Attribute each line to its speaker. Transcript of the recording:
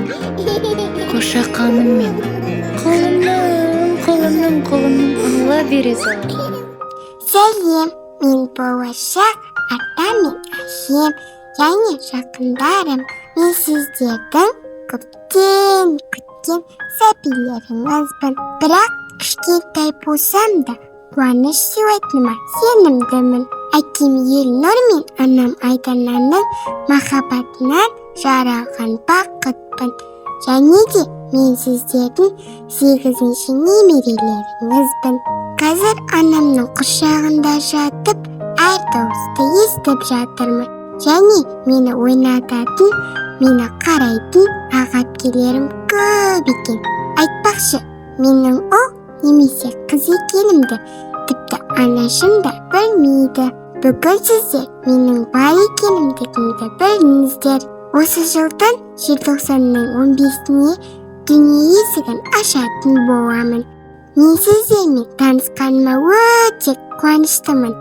Speaker 1: Қошақаным мен, құлыным, құлыным, құлыным, Алла бере салған.
Speaker 2: Сәлем, мен болашақ атам мен әжем және жақындарым. Мен сіздердің көптен күткен сәбилеріңізбін. Бірақ кішкентай болсам да, қуаныш сыйлайтыныма сенімдімін. Әкем Елнұр мен анам Айдананың махаббатынан жаралған бақытпын. Және де мен сіздердің сегізінші немерелеріңізбін. Қазір анамның құшағында жатып, әр дауысты естіп жатырмын. Және мені ойнататын, мені қарайтын аға әпкелерім көп екен. Айтпақшы, менің ұл немесе қыз екенімді тіпті анашым да білмейді. Бүгін сіздер менің бар екенімдігімді білдіңіздер. Осы жылдың желтоқсанның 15-іне дүние есігін ашатын боламын. Мен сіздермен танысқаныма өте қуаныштымын.